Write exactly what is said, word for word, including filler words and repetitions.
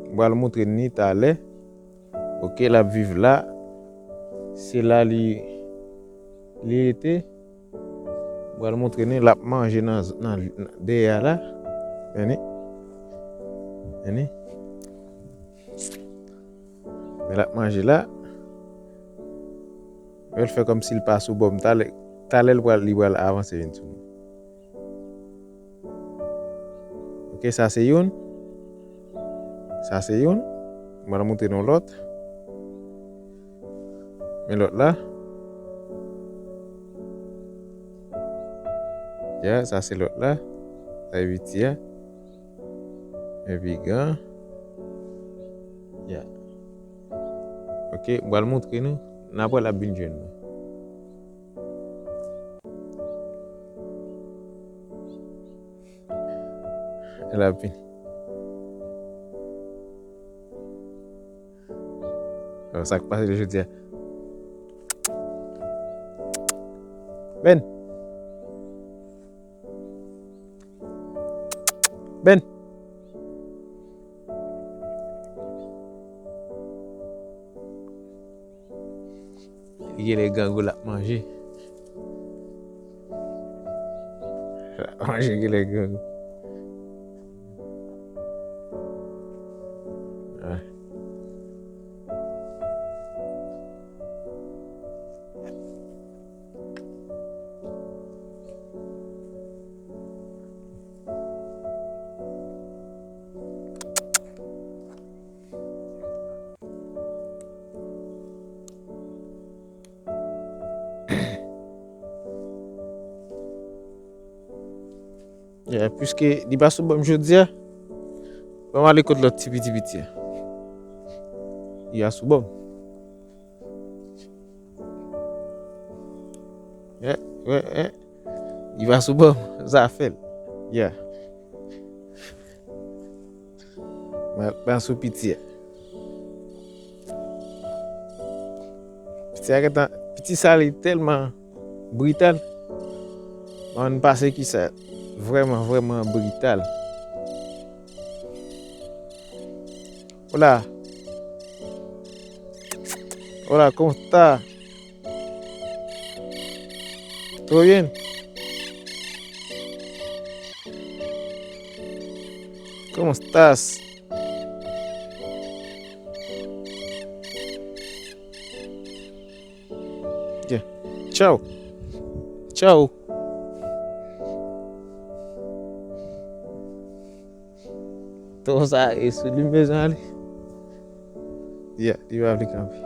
M pral montre n li talè. Ok, l ap viv la. Se la li, li rete. M pral montre nou, l ap manje nan, nan, nan dèyè a la. Men li. Men li. Men l ap manje la. Men l fè kòmsi l pa sou bò m. Talè, talè l pral, li pral avanse vin sou mwen. Ok, sa se youn. Sa se youn. M pral montre nou lòt. Men lòt la. Ya, sa se lòt la. Sa e piti a. Epi gran. Ya. Ok, m pral montre nou. N ap wè l ap vin jwenn mwen. L ap vin. Bon, sa k pase jodi a? Ben! Ben! Li genlè grangou, l ap manje. L ap manje, genlè grangou. Ah. Ya, piske li pa sou bò m jodi a, ban m ale kot lòt ti piti piti a. Li pa sou bò m. Ya, ya, ya. Li pa sou bò m, zafè l. Ya. Mwen ap panse sou piti a. Piti a gentan, piti sa li tèlman brital. Mwen pase ki sa vrèman, vrèman brital. Hola. Hola, ¿cómo está? ¿Todo bien? ¿Cómo estás? Ya. Chao. Chao. Ton sa e sou li m bezwen ale. Ya, li pa vle kanpe.